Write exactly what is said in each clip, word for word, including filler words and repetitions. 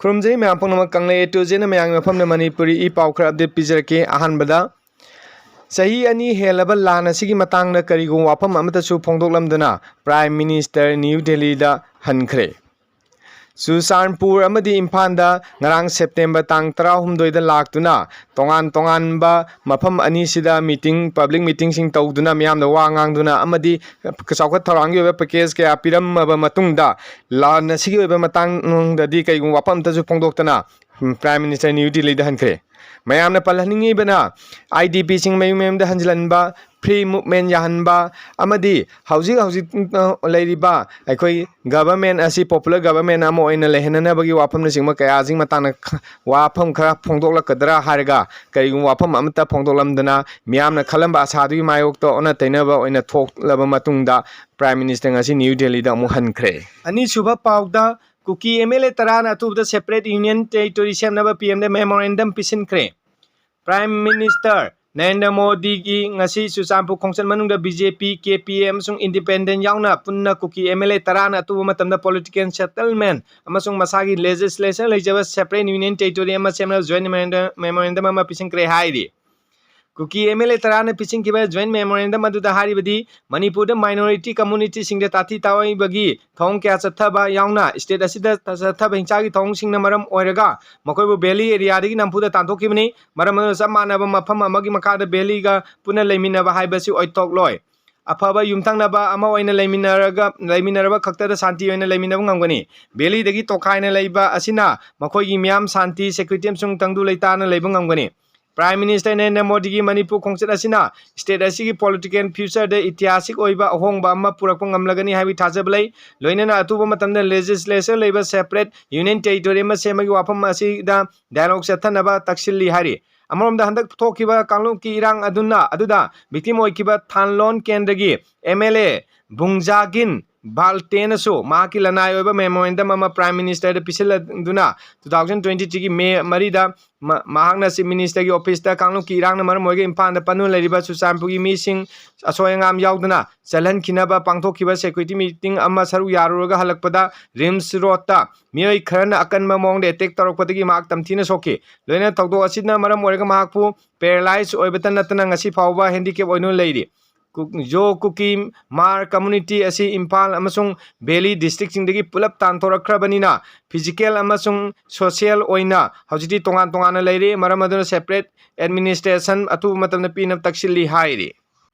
ꯈꯨꯔꯨꯝꯖꯔꯤ ꯃꯌꯥꯝ ꯄꯨꯝꯅꯃꯛ꯫ ꯀꯪꯂꯩ A to Z ꯅ ꯃꯌꯥꯝꯒꯤ ꯃꯐꯝꯗ ꯃꯅꯤꯄꯨꯔꯤ ꯏ ꯄꯥꯎ ꯈꯔ update ꯄꯤꯖꯔꯛꯀꯦ꯫ ꯑꯍꯥꯟꯕꯗ, ꯆꯍꯤ ꯑꯅꯤ ꯍꯦꯜꯂꯕ ꯂꯥꯟ ꯑꯁꯤꯒꯤ ꯃꯇꯥꯡꯗ ꯀꯔꯤꯒꯨꯝꯕ ꯋꯥꯐꯝ ꯑꯃꯠꯇꯁꯨ ꯐꯣꯡꯗꯣꯛꯂꯝꯗꯅ Prime Minister ꯅ꯭ꯌꯨ ꯗꯦꯜꯂꯤꯗ ꯍꯟꯈ꯭ꯔꯦ꯫ ꯆꯨꯔꯆꯥꯟꯄꯨꯔ ꯑꯃꯗꯤ ꯏꯝꯐꯥꯜꯗ ꯉꯔꯥꯡ ꯁꯦꯞꯇꯦꯝꯕꯔ ꯇꯥꯡ ꯇꯔꯥꯍꯨꯝꯗꯣꯏꯗ ꯂꯥꯛꯇꯨꯅ ꯇꯣꯉꯥꯟ ꯇꯣꯉꯥꯟꯕ ꯃꯐꯝ ꯑꯅꯤꯁꯤꯗ meeting, public meeting ꯁꯤꯡ ꯇꯧꯗꯨꯅ, ꯃꯤꯌꯥꯝꯗ ꯋꯥ ꯉꯥꯡꯗꯨꯅ ꯑꯃꯗꯤ ꯆꯥꯎꯈꯠ ꯊꯧꯔꯥꯡꯒꯤ ꯑꯣꯏꯕ package ꯀꯌꯥ ꯄꯤꯔꯝꯃꯕ ꯃꯇꯨꯡꯗ, ꯂꯥꯟ ꯑꯁꯤꯒꯤ ꯑꯣꯏꯕ ꯃꯇꯥꯡꯗꯗꯤ ꯀꯩꯒꯨꯝꯕ ꯋꯥꯐꯝ ꯑꯃꯠꯇꯁꯨ ꯐꯣꯡꯗꯣꯛꯇꯅ Prime Minister ꯅ꯭ꯌꯨ ꯗꯤꯜꯂꯤꯗ ꯍꯟꯈ꯭ꯔꯦ꯫ ꯃꯌꯥꯝꯅ ꯄꯜꯍꯟꯅꯤꯡꯉꯤꯕꯅ, I D P ꯁꯤꯡ ꯃꯌꯨꯝ ꯃꯌꯨꯝꯗ ꯍꯟꯖꯤꯜꯍꯟꯕ, free movement ꯌꯥꯍꯟꯕ, ꯑꯃꯗꯤ ꯍꯧꯖꯤꯛ ꯍꯧꯖꯤꯛ, ꯑ, ꯂꯩꯔꯤꯕ ꯑꯩꯈꯣꯏ government ꯑꯁꯤ popular government ꯑꯃ ꯑꯣꯏꯅ ꯂꯩꯍꯟꯅꯅꯕꯒꯤ ꯋꯥꯐꯝꯅꯆꯤꯡꯕ ꯀꯌꯥꯁꯤꯒꯤ ꯃꯇꯥꯡꯗ ꯈ-, ꯋꯥꯐꯝ ꯈꯔ ꯐꯣꯡꯗꯣꯛꯂꯛꯀꯗ꯭ꯔꯥ ꯍꯥꯏꯔꯒ, ꯀꯔꯤꯒꯨꯝꯕ ꯋꯥꯐꯝ ꯑꯃꯠꯇ ꯐꯣꯡꯗꯣꯛꯂꯝꯗꯅ, ꯃꯤꯌꯥꯝꯅ ꯈꯜꯂꯝꯕ ꯑꯁꯥꯗꯨꯒꯤ ꯃꯥꯌꯣꯛꯇ ꯑꯣꯟꯅ ꯇꯩꯅꯕ ꯑꯣꯏꯅ ꯊꯣꯛꯂꯕ ꯃꯇꯨꯡꯗ, Prime Minister ꯉꯁꯤ ꯅ꯭ꯌꯨ ꯗꯦꯜꯂꯤꯗ ꯑꯃꯨꯛ ꯍꯟꯈ꯭ꯔꯦ꯫ ꯑꯅꯤꯁꯨꯕ ꯄꯥꯎꯗ, ꯀꯨꯀꯤ M L A ꯇꯔꯥꯅ ꯑꯊꯨꯕꯗ separate union territory ꯁꯦꯝꯅꯕ P M ꯗ memorandum ꯄꯤꯁꯤꯟꯈ꯭ꯔꯦ꯫ Prime Minister ꯅꯔꯦꯟꯗ꯭ꯔ ꯃꯣꯗꯤꯒꯤ ꯉꯁꯤ ꯆꯨꯔꯆꯥꯟꯄꯨꯔ ꯈꯣꯡꯆꯠ ꯃꯅꯨꯡꯗ B J P, K P A ꯑꯃꯁꯨꯡ independent ꯌꯥꯎꯅ ꯄꯨꯟꯅ ꯀꯨꯀꯤ M L A ꯇꯔꯥꯅ ꯑꯊꯨꯕ ꯃꯇꯝꯗ political settlement ꯑꯃꯁꯨꯡ ꯃꯁꯥꯒꯤ legislature ꯂꯩꯖꯕ separate union territory ꯑꯃ ꯁꯦꯝꯅꯕ joint memorandum, memorandum ꯑꯃ ꯄꯤꯁꯤꯟꯈ꯭ꯔꯦ ꯍꯥꯏꯔꯤ꯫ ꯀꯨꯀꯤ M L A ꯇꯔꯥꯅ ꯄꯤꯁꯤꯟꯈꯤꯕ joint memorandum ꯑꯗꯨꯗ ꯍꯥꯏꯔꯤꯕꯗꯤ, ꯃꯅꯤꯄꯨꯔꯗ minority community ꯁꯤꯡꯗ ꯇꯥꯊꯤ ꯇꯥꯑꯣꯏꯕꯒꯤ ꯊꯧꯑꯣꯡ ꯀꯌꯥ ꯆꯠꯊꯕ ꯌꯥꯎꯅ state ꯑꯁꯤꯗ ꯆꯠꯊꯕ ꯍꯤꯡꯁꯥꯒꯤ ꯊꯧꯑꯣꯡꯁꯤꯡꯅ ꯃꯔꯝ ꯑꯣꯏꯔꯒ ꯃꯈꯣꯏꯕꯨ valley area ꯗꯒꯤ ꯅꯝꯐꯨꯗ ꯇꯥꯟꯊꯣꯛꯈꯤꯕꯅꯤ꯫ ꯃꯔꯝ ꯑꯗꯨꯅ ꯆꯞ ꯃꯥꯟꯅꯕ ꯃꯐꯝ ꯑꯃꯒꯤ ꯃꯈꯥꯗ valley ꯒ ꯄꯨꯟꯅ ꯂꯩꯃꯤꯟꯅꯕ ꯍꯥꯏꯕꯁꯤ ꯑꯣꯏꯊꯣꯛꯂꯣꯏ꯫ ꯑꯐꯕ ꯌꯨꯝꯊꯪꯅꯕ ꯑꯃ ꯑꯣꯏꯅ ꯂꯩꯃꯤꯟꯅꯔꯒ, ꯂꯩꯃꯤꯟꯅꯔꯕ ꯈꯛꯇꯗ ꯁꯥꯟꯇꯤ ꯑꯣꯏꯅ ꯂꯩꯃꯤꯟꯅꯕ ꯉꯝꯒꯅꯤ꯫ Valley ꯗꯒꯤ ꯇꯣꯈꯥꯏꯅ ꯂꯩꯕ ꯑꯁꯤꯅ ꯃꯈꯣꯏꯒꯤ ꯃꯤꯌꯥꯝ ꯁꯥꯟꯇꯤ, security ꯑꯃꯁꯨꯡ ꯇꯪꯗꯨ ꯂꯩꯇꯥꯅ ꯂꯩꯕ ꯉꯝꯒꯅꯤ꯫ Prime Minister ꯅꯔꯦꯟꯗ꯭ꯔ ꯃꯣꯗꯤꯒꯤ ꯃꯅꯤꯄꯨꯔ ꯈꯣꯡꯆꯠ ꯑꯁꯤꯅ state ꯑꯁꯤꯒꯤ political future ꯗ ꯏꯇꯤꯍꯥꯁꯤꯛ ꯑꯣꯏꯕ ꯑꯍꯣꯡꯕ ꯑꯃ ꯄꯨꯔꯛꯄ ꯉꯝꯂꯒꯅꯤ ꯍꯥꯏꯕꯒꯤ ꯊꯥꯖꯕ ꯂꯩ꯫ ꯂꯣꯏꯅꯅ ꯑꯊꯨꯕ ꯃꯇꯝꯗ legislature ꯂꯩꯕ separate union territory ꯑꯃ ꯁꯦꯝꯕꯒꯤ ꯋꯥꯐꯝ ꯑꯁꯤꯗ dialogue ꯆꯠꯊꯅꯕ ꯇꯛꯁꯤꯜꯂꯤ ꯍꯥꯏꯔꯤ꯫ ꯑꯃꯔꯣꯝꯗ, ꯍꯟꯗꯛ ꯊꯣꯛꯈꯤꯕ ꯀꯥꯡꯂꯨꯞꯀꯤ ꯏꯔꯥꯡ ꯑꯗꯨꯅ, ꯑꯗꯨꯗ victim ꯑꯣꯏꯈꯤꯕ ꯊꯥꯟꯂꯣꯟ ꯀꯦꯟꯗ꯭ꯔꯒꯤ M L A ꯕꯨꯡꯖꯥꯒꯤꯟ ꯚꯥꯜꯇꯦꯅꯁꯨ ꯃꯍꯥꯛꯀꯤ ꯂꯅꯥꯏ ꯑꯣꯏꯕ memorandum ꯑꯃ Prime Ministerꯗ ꯄꯤꯁꯤꯜꯂꯗꯨꯅ, two thousand twenty threeꯒꯤ May ꯃꯔꯤꯗ ꯃ-, ꯃꯍꯥꯛꯅ Chief Ministerꯒꯤ officeꯇ ꯀꯥꯡꯂꯨꯞꯀꯤ ꯏꯔꯥꯡꯅ ꯃꯔꯝ ꯑꯣꯏꯔꯒ ꯏꯝꯐꯥꯜꯗ ꯄꯟꯗꯨꯅ ꯂꯩꯔꯤꯕ ꯆꯨꯔꯆꯥꯟꯄꯨꯔꯒꯤ ꯃꯤꯁꯤꯡ ꯑꯁꯣꯏ ꯑꯉꯥꯝ ꯌꯥꯎꯗꯅ ꯆꯠꯍꯟꯈꯤꯅꯕ ꯄꯥꯡꯊꯣꯛꯈꯤꯕ security meeting ꯑꯃ ꯁꯔꯨꯛ ꯌꯥꯔꯨꯔꯒ ꯍꯜꯂꯛꯄꯗ RIMS Roadꯇ ꯃꯤꯑꯣꯏ ꯈꯔꯅ ꯑꯀꯟꯕ ꯃꯑꯣꯡꯗ attack ꯇꯧꯔꯛꯄꯗꯒꯤ ꯃꯍꯥꯛ ꯇꯝꯊꯤꯅ ꯁꯣꯛꯈꯤ꯫ ꯂꯣꯏꯅꯅ ꯊꯧꯗꯣꯛ ꯑꯁꯤꯅ ꯃꯔꯝ ꯑꯣꯏꯔꯒ ꯃꯍꯥꯛꯄꯨ paralyze ꯑꯣꯏꯕꯇ ꯅꯠꯇꯅ ꯉꯁꯤ ꯐꯥꯎꯕ handicap ꯑꯣꯏꯗꯨꯅ ꯂꯩꯔꯤ꯫ ꯀꯨ-, ꯖꯣ ꯀꯨꯀꯤ ꯃꯥꯔ community ꯑꯁꯤ ꯏꯝꯐꯥꯜ ꯑꯃꯁꯨꯡ valley districtꯁꯤꯡꯗꯒꯤ ꯄꯨꯂꯞ ꯇꯥꯟꯊꯣꯔꯛꯈ꯭ꯔꯕꯅꯤꯅ, physical ꯑꯃꯁꯨꯡ social ꯑꯣꯏꯅ ꯍꯧꯖꯤꯛꯇꯤ ꯇꯣꯉꯥꯟ ꯇꯣꯉꯥꯟꯅ ꯂꯩꯔꯦ꯫ ꯃꯔꯝ ꯑꯗꯨꯅ separate administration ꯑꯊꯨꯕ ꯃꯇꯝꯗ ꯄꯤꯅꯕ ꯇꯛꯁꯤꯜꯂꯤ ꯍꯥꯏꯔꯤ꯫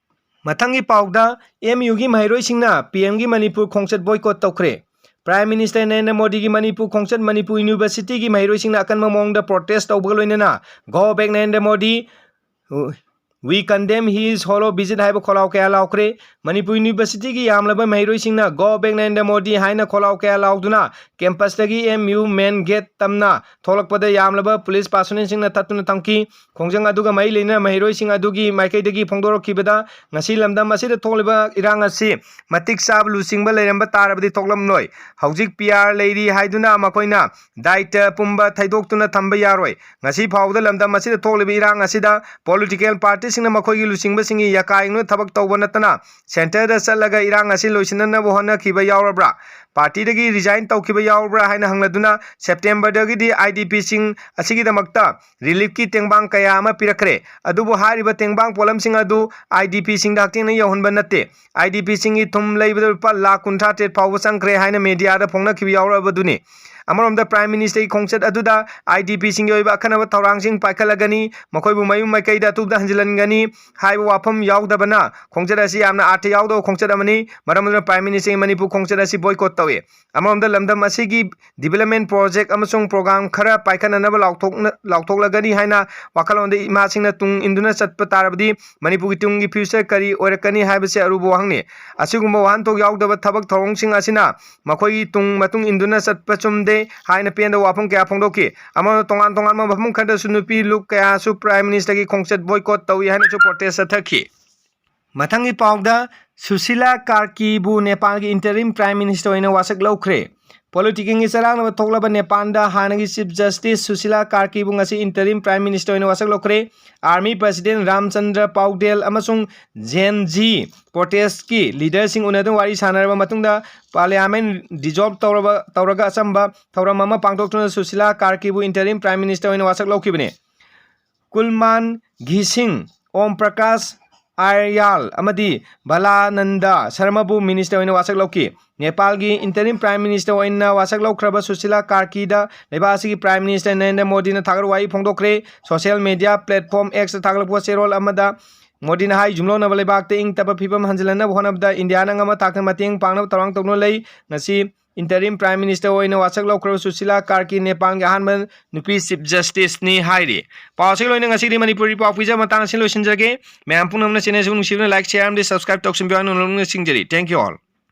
ꯃꯊꯪꯒꯤ ꯄꯥꯎꯗ, MUꯒꯤ ꯃꯍꯩꯔꯣꯏꯁꯤꯡꯅ PMꯒꯤ ꯃꯅꯤꯄꯨꯔ ꯈꯣꯡꯆꯠ boycott ꯇꯧꯈ꯭ꯔꯦ꯫ Prime Minister ꯅꯔꯦꯟꯗ꯭ꯔ ꯃꯣꯗꯤꯒꯤ ꯃꯅꯤꯄꯨꯔ ꯈꯣꯡꯆꯠ ꯃꯅꯤꯄꯨꯔ Universityꯒꯤ ꯃꯍꯩꯔꯣꯏꯁꯤꯡꯅ ꯑꯀꯟꯕ ꯃꯑꯣꯡꯗ protest ꯇꯧꯕꯒ ꯂꯣꯏꯅꯅ "Go back Narendra Modi", "We condemn his hollow visit" ꯍꯥꯏꯕ ꯈꯣꯜꯂꯥꯎ ꯀꯌꯥ ꯂꯥꯎꯈ꯭ꯔꯦ꯫ ꯃꯅꯤꯄꯨꯔ Universityꯒꯤ ꯌꯥꯝꯂꯕ ꯃꯍꯩꯔꯣꯏꯁꯤꯡꯅ "Go back ꯅꯔꯦꯟꯗ꯭ꯔ ꯃꯣꯗꯤ" ꯍꯥꯏꯅ ꯈꯣꯜꯂꯥꯎ ꯀꯌꯥ ꯂꯥꯎꯗꯨꯅ campusꯇꯒꯤ MU main gate ꯇꯝꯅ ꯊꯣꯛꯂꯛꯄꯗ ꯌꯥꯝꯂꯕ police personnelꯁꯤꯡꯅ ꯊꯠꯇꯨꯅ ꯊꯝꯈꯤ꯫ ꯈꯣꯡꯖꯪ ꯑꯗꯨꯒ ꯃꯔꯤ ꯂꯩꯅꯅ ꯃꯍꯩꯔꯣꯏꯁꯤꯡ ꯑꯗꯨꯒꯤ ꯃꯥꯏꯀꯩꯗꯒꯤ ꯐꯣꯡꯗꯣꯔꯛꯈꯤꯕꯗ, ꯉꯁꯤ ꯂꯝꯗꯝ ꯑꯁꯤꯗ ꯊꯣꯛꯂꯤꯕ ꯏꯔꯥꯡ ꯑꯁꯤ ꯃꯇꯤꯛ ꯆꯥꯕ ꯂꯨꯆꯤꯡꯕ ꯂꯩꯔꯝꯕ ꯇꯥꯔꯕꯗꯤ ꯊꯣꯛꯂꯝꯂꯣꯏ꯫ ꯍꯧꯖꯤꯛ PR ꯂꯩꯔꯤ ꯍꯥꯏꯗꯨꯅ ꯃꯈꯣꯏꯅ ꯗꯥꯏꯇ ꯄꯨꯝꯕ ꯊꯩꯗꯣꯛꯇꯨꯅ ꯊꯝꯕ ꯌꯥꯔꯣꯏ꯫ ꯉꯁꯤ ꯐꯥꯎꯕꯗ ꯂꯝꯗꯝ ꯑꯁꯤꯗ ꯊꯣꯛꯂꯤꯕ ꯏꯔꯥꯡ ꯑꯁꯤꯗ political partyꯁꯤꯡꯅ ꯃꯈꯣꯏꯒꯤ ꯂꯨꯆꯤꯡꯕꯁꯤꯡꯒꯤ ꯌꯥꯀꯥ ꯌꯦꯡꯗꯨꯅ ꯊꯕꯛ ꯇꯧꯕ ꯅꯠꯇꯅ centreꯗ ꯆꯠꯂꯒ ꯏꯔꯥꯡ ꯑꯁꯤ ꯂꯣꯏꯁꯤꯟꯅꯅꯕ ꯍꯣꯠꯅꯈꯤꯕ ꯌꯥꯎꯔꯕ꯭ꯔꯥ? Partyꯗꯒꯤ resign ꯇꯧꯈꯤꯕ ꯌꯥꯎꯔꯕ꯭ꯔꯥ ꯍꯥꯏꯅ ꯍꯪꯂꯗꯨꯅ Septemberꯗꯒꯤꯗꯤ IDPꯁꯤꯡ ꯑꯁꯤꯒꯤꯗꯃꯛꯇ reliefꯀꯤ ꯇꯦꯡꯕꯥꯡ ꯀꯌꯥ ꯑꯃ ꯄꯤꯔꯛꯈ꯭ꯔꯦ꯫ ꯑꯗꯨꯕꯨ ꯍꯥꯏꯔꯤꯕ ꯇꯦꯡꯕꯥꯡ ꯄꯣꯠꯂꯝꯁꯤꯡ ꯑꯗꯨ IDPꯁꯤꯡꯗ ꯍꯛꯊꯦꯡꯅ ꯌꯧꯍꯟꯕ ꯅꯠꯇꯦ꯫ IDPꯁꯤꯡꯒꯤ ꯊꯨꯝ ꯂꯩꯕꯗ ꯂꯨꯄꯥ ꯂꯥꯈ ꯀꯨꯟꯊ꯭ꯔꯥ ꯇꯔꯦꯠ ꯐꯥꯎꯕ ꯆꯪꯈ꯭ꯔꯦ ꯍꯥꯏꯅ mediaꯗ ꯐꯣꯡꯅꯈꯤꯕ ꯌꯥꯎꯔꯕꯗꯨꯅꯤ꯫ ꯑꯃꯔꯣꯝꯗ Prime Ministerꯒꯤ ꯈꯣꯡꯆꯠ ꯑꯗꯨꯗ IDPꯁꯤꯡꯒꯤ ꯑꯣꯏꯕ ꯑꯈꯟꯅꯕ ꯊꯧꯔꯥꯡꯁꯤꯡ ꯄꯥꯏꯈꯠꯂꯒꯅꯤ, ꯃꯈꯣꯏꯕꯨ ꯃꯌꯨꯝ ꯃꯥꯏꯀꯩꯗ ꯑꯊꯨꯕꯗ ꯍꯟꯖꯤꯜꯍꯟꯒꯅꯤ ꯍꯥꯏꯕ ꯋꯥꯐꯝ ꯌꯥꯎꯗꯕꯅ ꯈꯣꯡꯆꯠ ꯑꯁꯤ ꯌꯥꯝꯅ ꯑꯥꯔꯊ ꯌꯥꯎꯗꯕ ꯈꯣꯡꯆꯠ ꯑꯃꯅꯤ꯫ ꯃꯔꯝ ꯑꯗꯨꯅ Prime Ministerꯒꯤ ꯃꯅꯤꯄꯨꯔ ꯈꯣꯡꯆꯠ ꯑꯁꯤ boycott ꯇꯧꯏ꯫ ꯑꯃꯔꯣꯝꯗ ꯂꯝꯗꯝ ꯑꯁꯤꯒꯤ development project ꯑꯃꯁꯨꯡ program ꯈꯔ ꯄꯥꯏꯈꯠꯅꯅꯕ ꯂꯥꯎꯊꯣꯛꯅ-, ꯂꯥꯎꯊꯣꯛꯂꯒꯅꯤ ꯍꯥꯏꯅ ꯋꯥꯈꯜꯂꯣꯟꯗ ꯏꯃꯥꯁꯤꯡꯅ ꯇꯨꯡ ꯏꯟꯗꯨꯅ ꯆꯠꯄ ꯇꯥꯔꯕꯗꯤ ꯃꯅꯤꯄꯨꯔꯒꯤ ꯇꯨꯡꯒꯤ future ꯀꯔꯤ ꯑꯣꯏꯔꯛꯀꯅꯤ ꯍꯥꯏꯕꯁꯤ ꯑꯔꯨꯕ ꯋꯥꯍꯪꯅꯤ꯫ ꯑꯁꯤꯒꯨꯝꯕ ꯋꯥꯍꯟꯊꯣꯛ ꯌꯥꯎꯗꯕ ꯊꯕꯛ ꯊꯧꯔꯝꯁꯤꯡ ꯑꯁꯤꯅ ꯃꯈꯣꯏꯒꯤ ꯇꯨꯡ ꯃꯇꯨꯡ ꯏꯟꯗꯨꯅ ꯆꯠꯄ ꯆꯨꯝꯗꯦ ꯍꯥꯏꯅ ꯄꯦꯟꯗꯕ ꯋꯥꯐꯝ ꯀꯌꯥ ꯐꯣꯡꯗꯣꯛꯈꯤ꯫ ꯑꯃꯔꯣꯝꯗ ꯇꯣꯉꯥꯟ ꯇꯣꯉꯥꯟꯕ ꯃꯐꯝ ꯈꯔꯗꯁꯨ ꯅꯨꯄꯤ ꯂꯨꯞ ꯀꯌꯥꯁꯨ Prime Ministerꯒꯤ ꯈꯣꯡꯆꯠ boycott ꯇꯧꯏ ꯍꯥꯏꯅꯁꯨ protest ꯆꯠꯊꯈꯤ꯫ ꯃꯊꯪꯒꯤ ꯄꯥꯎꯗ, ꯁꯨꯁꯤꯂꯥ ꯀꯥꯔꯀꯤꯕꯨ ꯅꯦꯄꯥꯜꯒꯤ interim prime minister ꯑꯣꯏꯅ ꯋꯥꯁꯛ ꯂꯧꯈ꯭ꯔꯦ꯫ Politicalꯒꯤ ꯆꯔꯥꯡꯅꯕ ꯊꯣꯛꯂꯕ ꯅꯦꯄꯥꯜꯗ ꯍꯥꯟꯅꯒꯤ Chief Justice ꯁꯨꯁꯤꯂꯥ ꯀꯥꯔꯀꯤꯕꯨ ꯉꯁꯤ interim prime minister ꯑꯣꯏꯅ ꯋꯥꯁꯛ ꯂꯧꯈ꯭ꯔꯦ꯫ Army President ꯔꯥꯝꯆꯟꯗ꯭ꯔ ꯄꯥꯎꯗꯦꯜ ꯑꯃꯁꯨꯡ Gen Z protestꯀꯤ leaderꯁꯤꯡ ꯎꯅꯗꯨꯅ ꯋꯥꯔꯤ ꯁꯥꯟꯅꯔꯕ ꯃꯇꯨꯡꯗ parliament dissolve ꯇꯧꯔꯕ, ꯇꯧꯔꯒ ꯑꯆꯝꯕ ꯊꯧꯔꯝ ꯑꯃ ꯄꯥꯡꯊꯣꯛꯇꯨꯅ ꯁꯨꯁꯤꯂꯥ ꯀꯥꯔꯀꯤꯕꯨ interim prime minister ꯑꯣꯏꯅ ꯋꯥꯁꯛ ꯂꯧꯈꯤꯕꯅꯤ꯫ ꯀꯨꯜꯃꯥꯟ ꯘꯤꯁꯤꯡ, ꯑꯣꯝ ꯄ꯭ꯔꯀꯥꯁ ꯑꯥꯔꯌꯥꯜ ꯑꯃꯗꯤ ꯕꯂꯥꯅꯟꯗ ꯁꯔꯃꯕꯨ minister ꯑꯣꯏꯅ ꯋꯥꯁꯛ ꯂꯧꯈꯤ꯫ ꯅꯦꯄꯥꯜꯒꯤ interim prime minister ꯑꯣꯏꯅ ꯋꯥꯁꯛ ꯂꯧꯈ꯭ꯔꯕ ꯁꯨꯁꯤꯂꯥ ꯀꯥꯔꯀꯤꯗ ꯂꯩꯕꯥꯛ ꯑꯁꯤꯒꯤ Prime Minister ꯅꯔꯦꯟꯗ꯭ꯔ ꯃꯣꯗꯤꯅ ꯊꯥꯒꯠ ꯋꯥꯍꯩ ꯐꯣꯡꯗꯣꯛꯈ꯭ꯔꯦ꯫ Social media platform Xꯇ ꯊꯥꯒꯠꯂꯛꯄ ꯆꯦꯔꯣꯜ ꯑꯃꯗ ꯃꯣꯗꯤꯅ ꯍꯥꯏ, ꯌꯨꯝꯂꯣꯟꯅꯕ ꯂꯩꯕꯥꯛꯇ ꯏꯪ ꯇꯞꯄ ꯐꯤꯕꯝ ꯍꯟꯖꯤꯜꯍꯟꯅꯕ ꯍꯣꯠꯅꯕꯗ ꯏꯟꯗꯤꯌꯥꯅ ꯉꯝꯕ ꯊꯥꯛꯇ ꯃꯇꯦꯡ ꯄꯥꯡꯅꯕ ꯊꯧꯔꯥꯡ ꯇꯧꯗꯨꯅ ꯂꯩ꯫ ꯉꯁꯤ interim prime minister ꯑꯣꯏꯅ ꯋꯥꯁꯛ ꯂꯧꯈ꯭ꯔꯕ ꯁꯨꯁꯤꯂꯥ ꯀꯥꯔꯀꯤ ꯅꯦꯄꯥꯜꯒꯤ ꯑꯍꯥꯟꯕ ꯅꯨꯄꯤ Chief Justiceꯅꯤ ꯍꯥꯏꯔꯤ꯫ ꯄꯥꯎ ꯑꯁꯤꯒꯤ ꯂꯣꯏꯅ ꯉꯁꯤꯒꯤꯗꯤ ꯃꯅꯤꯄꯨꯔꯤ ꯄꯥꯎ ꯄꯤꯖꯕ ꯃꯇꯥꯡ ꯑꯁꯤ ꯂꯣꯏꯁꯤꯟꯖꯔꯒꯦ꯫ ꯃꯌꯥꯝ ꯄꯨꯝꯅꯃꯛꯅ channelꯁꯤꯕꯨ ꯅꯨꯡꯁꯤꯕꯅ like, share ꯑꯃꯗꯤ subscribe ꯇꯧꯁꯤꯟꯕꯤꯌꯨ ꯍꯥꯏꯅ ꯅꯣꯂꯨꯛꯅ ꯅꯤꯡꯁꯤꯡꯖꯔꯤ꯫ Thank you all꯫